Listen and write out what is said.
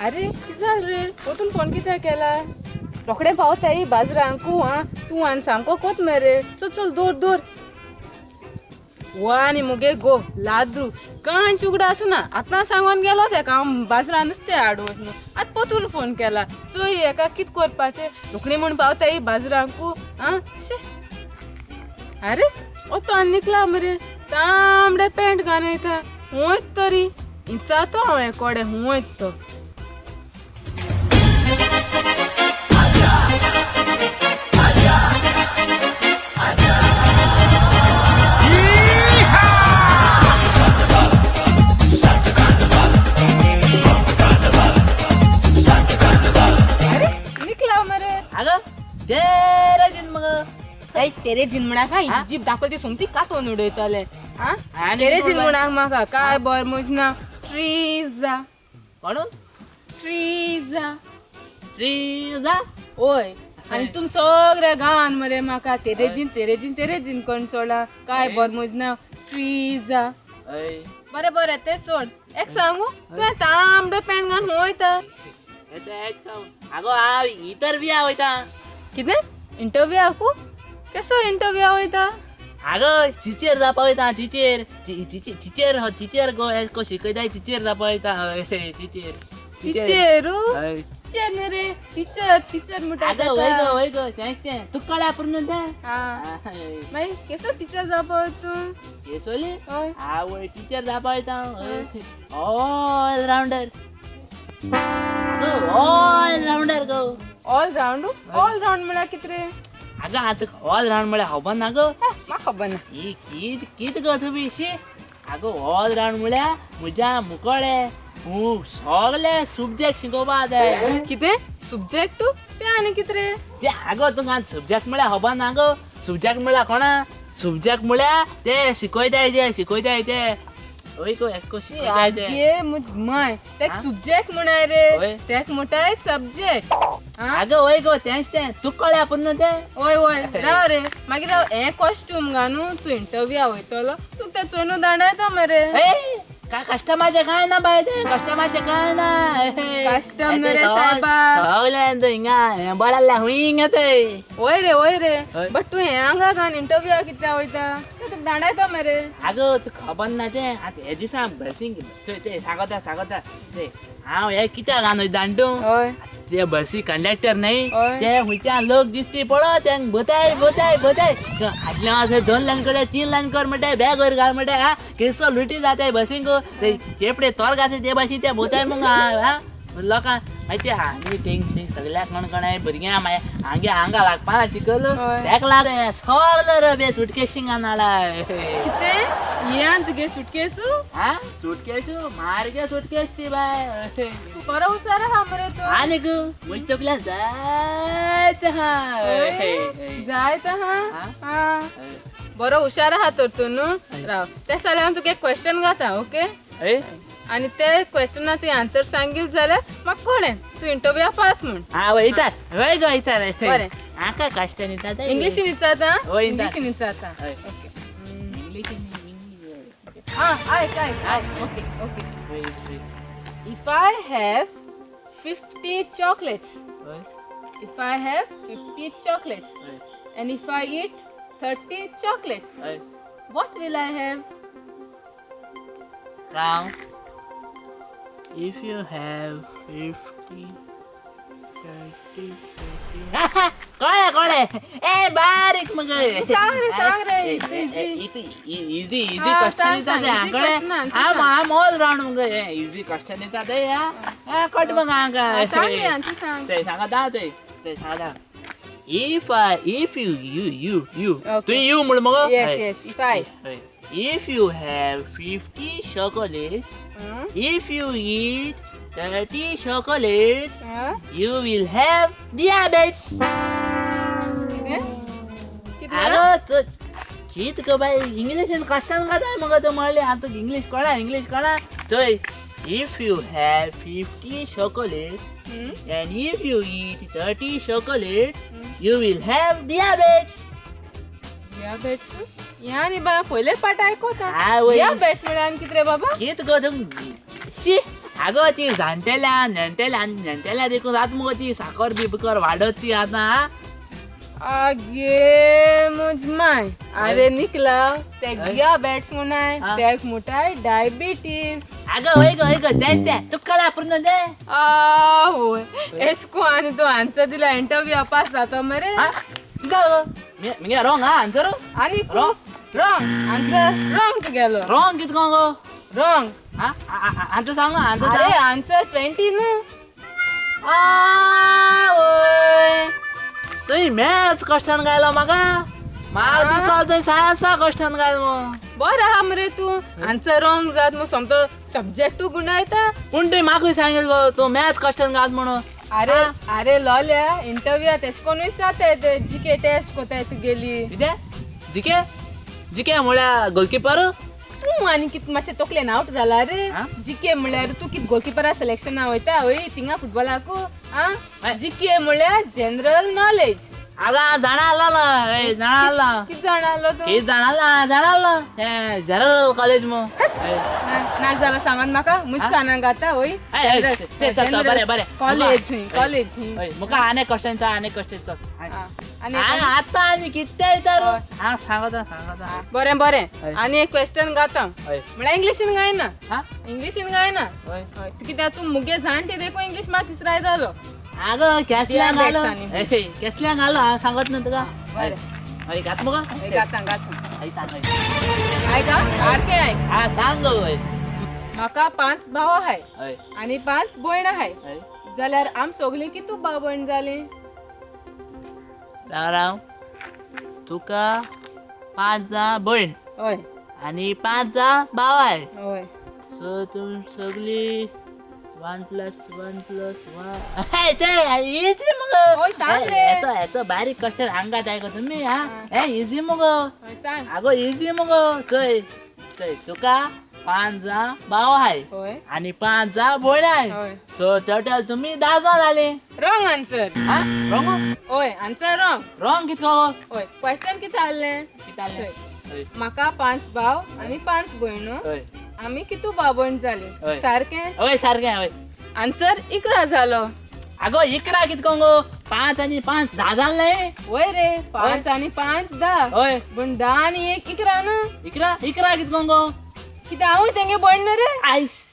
अरे कितें जालें रे, परतून फोन कित्याक केला? रोखडें पावताय बाजरांकू. आं, तूं आनी सामको कोत मरे. चल चल, दवर दवर. वो आनी मुगे गो लाद्रू कांयच उगडा आसना. आतां सांगोन गेलो तेका हांव बाजरान नुस्तें हाडूं म्हणून, आतां परतून फोन केला. चोय हेका कितें करपाचें, रोखडें म्हूण पावताय बाजरांकू. आं शी, अरे ओ तो आनी निकला मरे, तांबडे पेंट घालून येता. हुंयच तरी इंचा तो हांव एकोडे हुंयच तो. अरे निकला मरे. अगं तेरे दिन मग. ए तेरे जिन म्हणाक हा? जीप दाखयली सोमती कातोन उडयतले. आ, आनी तेरे कितें जिन म्हणपाक? म्हणाक म्हाका काय बर म्हज ना ट्रिजा. कोणून? ट्रिजा. ट्रिजा. ओय, आनी तुम सगळे गांवान मरे म्हाका तेरे जिन तेरे जिन तेरे जिन कोण सोडा, काय बर म्हज ना ट्रिजा. हय. बरें बरें, तें सोड, एक सांगू, तुवें तांबडे पॅन्ट घालून वयता? अगो हांव इंटरव्यू वयता. कितें इंटरव्यूआकू? केसो इंटरव्यू वयता? अगो टिचर जावपा वयता, टिचर टिचर टिचर गो एश को शिकयताय, टिचर जावपा वयता. हय, टिचर. टिचरू? हय. टिचर न्ही रे, टिचर टिचर म्हणटा. अगो वय गो, वय गो, तेंच तें, तुका कळ्ळें पूर्ण तें. आं, मागीर केसो टिचर जावपा तूं? केसोली? हय. आवय, टिचर जावपा वयता, ऑल रावंडर, ऑल रावंडर गो. All round? ऑल रावंड म्हळ्यार कितें रे? अगं आतां ऑल रावंड म्हळ्यार खबर ना गो? म्हाका खबर ना. ही कित कित गो तुमी शी. आगो ऑल रावंड म्हळ्यार म्हज्या मुकोळे हूं सगळे सब्जेक्ट शिकोवपा जाय. कितें सब्जेक्ट? तें आनी कितें रे? ते आगो तुका सब्जेक्ट म्हळ्यार खबर ना गो? सब्जेक्ट म्हळ्यार कोणा, सब्जेक्ट म्हळ्यार ते शिकयताय, ते शिकयताय ते. हय गो, एको शिकयताय ते. आगे म्हज माय, तेक आं? सब्जेक्ट म्हणाय रे? हय. तेक म्हणटाय सब्जेक्ट. आगो वय गो, तेंच तें, तुका कळ्ळें पूण तें. वय वय, राव रे, मागीर राव, हें कॉस्ट्यूम घालून तूं इंटरव्यू वयतलो, तुका तें चोयनू दांडायता मरे. ए काय कस्टमरचें काय ना बाय, तें कस्टमरचें काय ना. कस्टम न्हय रे सायबा. सगळें तूं हिंगा बरें आहलें हुंय हिंगा ते. वय रे, वय रे. हय. बट तूं हें आंगा घालून इंटरव्यू कित्याक वयता, तें तुका दांडायता मरे. आगो तुका खबर ना तें, आतां हे दिसा बसींक चोय ते सांगता सांगता ते हांव हे कित्याक घालून दांडू. हय. ते बसी कंडक्टर न्हय? हय. ते खंयच्यान लोक दिसती पळो तेंक बताय बताय बताय, आदल्या वाजता दोन लायन कर, तीन लायन कर म्हणटाय, बॅग वयर घाल म्हणटाय. हा केसो लुटी जाताय बसींक, ते चेपडे तोर घालता ते भाशेन ते बताय मग. हा लोकां मागीर ते आनी तेंक तेंक सगळ्याक कोण कोणाय भुरग्यां मागीर हांगे हांगा लागपा शिकल. हय. तेक लाग सगलो रे बे सुटकेशींग नालाय. कितें हें तुगे सुटकेसू? हा सुटकेसू, मारगे सुटकेस ती बाय. तूं बरो हुशार आहा मरे तूं. आनीक म्हजे तकल्यान जायते आहा. हय, जायत आहा. हा? हा, बरो हुशार आहा तर तूं न्हू. राव, ते जाल्यार हांव तुका एक क्वेश्चन घाता, ओके? आनी ते क्वेश्चना तुवें आन्सर सांगील जाल्यार म्हाका कळ्ळें तूं इंटरव्यू पास म्हूण. हा वयता, वय गो वयता रे. बरें. आका कश्ट न्हिता. इंग्लिशीन विचारता. हय, इंग्लिशीन विचारता. हय. ओके. इंग्लिश. आं, आयक आयक, okay okay. If I have 50 chocolates, if I have 50 chocolates and if I eat 30 chocolates, what will I have? Ram, if you have 50, 30, 30. कळ्ळें कळ्ळें, ए बारीक मग. सांग रे, सांग रे, easy. Easy easy हा, क्वेश्चन सांग, येता ते. सांग, easy question answer हांव सांग. हांव ऑल रावंड मग, इझी क्वेश्चन येता ते. हा कट मग हांगा. सांग रे, आन्सर सांग. ते सांगता ते, ते सांगता, if I if you you you you Okay. तू you म्हण मग. Yes yes, if I If you have 50 chocolates, if you eat 30 chocolates, you will have diabetes. कितें कितें? अगो तू कित गो बाय, इंग्लिशीन कश्टान जाता मगो तूं म्हणलें. आतां इंग्लीश कळा, इंग्लीश कळा चोय, if you have 50 chocolates and if you eat 30 chocolates, you will have diabetes. Diabetes या न्ही बा, पयले पाट आयकोता. आवय. डियाबेट्स म्हळ्यार आनी कितें रे बाबा? कित गो तूं शी. आगो ती जाणटेल्या नेणटेल्या नेणटेल्या देखून जात मुगो ती साकर बिकर वाडत ती आतां. आगे मुज माय, अरे निकला ते डियाबेट्स म्हणाय, तेक मुटाय डायबिटीज. आगो वय गो, वय गो, तेच ते तुका पूर्ण ते. आवय, एशको आनी तूं आन्सर दिला, इंटरव्यू पास जाता मरे. कितें मुगे रॉंग हा आन्सर? आनी रॉंग आन्सर, रॉंग तुगेलो. रॉंग कितें गो? रॉंग. आन्सर सांग, आन्सर. अरे आन्सर 20 न्हू. आवय, तुवें मॅथ्स क्वेश्चन घायलो म्हाका, म्हाका दिसता तुवें सायन्सा क्वेश्चन घायल मग. बरो आहा मरे तूं, आन्सर रॉंग जात मग सोमतो सब्जेक्टू गुणायता. पूण तुवें म्हाका सांगितलं गो तूं मॅथ्स क्वेश्चन घाल म्हणून. अरे अरे लोल्या, इंटरव्यू तेश कोनूय जाताय, ते जीके टेस्ट कोताय तुगेली. कितें जीके? जीके म्हळ्यार गोलकिपर? तूं आनी कित मातशें तकलेन आवट जाला रे? जीके म्हळ्यार तूं कित गोलकिपरा सिलेक्शना वयता वय थिंगा फुटबॉलाकू? आ, जीके म्हळ्यार जनरल नॉलेज. आगा जाणा आलो, जाणा आलो. कित जाणा आलो तूं? कित जाणा आलो, जाणा आलो ते जनरल कॉलेज मग. नाक जाला सांगन म्हाका, मुस्कानाक घाता वय. बरें बरें. College college. मुका आनी क्वेश्चन, आनी क्वेश्चन आतां आनी कितें विचारू? हांव सांगता सांगता. बरें बरें, आनी एक क्वेश्चन घाता. म्हळ्यार इंग्लिशीन गायना, इंग्लिशीन गायना. तूं कित्याक तूं मुगे जाणटे देखून इंग्लीश म्हाका तिसराय जालो. आगो केसल्यांक घालो, केसल्यांक घालो, हांव सांगत न्हू तुका. बरें. हय, घात मुगो. घाता घाता. आयक सारकें आयक. हा सांग गो. म्हाका 5 भाव आहाय आनी 5 भयण आहाय, जाल्यार आम सगलीं कितू भाव भयण जालीं? राव राव, तुका 5 जां भयण. हय. आनी 5 जां भाव आहाय. हय. सो तुमी सगळीं 1 + 1 + 1 इजी मुगो. हेचो बारीक क्वेश्चन हांगा आयको तुमी. हा, हे इजी मुगो. आगो इजी मुगो. चोय चोय, तुका 5 जां भाव आहाय आनी 5 जां भयण आहाय, सो टोटल तुमी 10 जां जालीं. Wrong answer. हा रॉंग? हय, आन्सर रॉंग. रॉंग कितको? हय, क्वेश्चन कितें आहलें? कितें आहलें? म्हाका 5 भाव आनी 5 भयणो, आमी कितू भाव भयण जाली, सारकें? हय सारकें. हय. आन्सर 11 जालो. आगो 11 कितको गो? 5 आनी 5 10 जालें. वय रे, 5 आनी 5 10. हय. पूण 10 आनी 1 11 न्हू. 11 11 कितको गो? कितें हांवूय तेंगे भयण न्हू रे? आयस.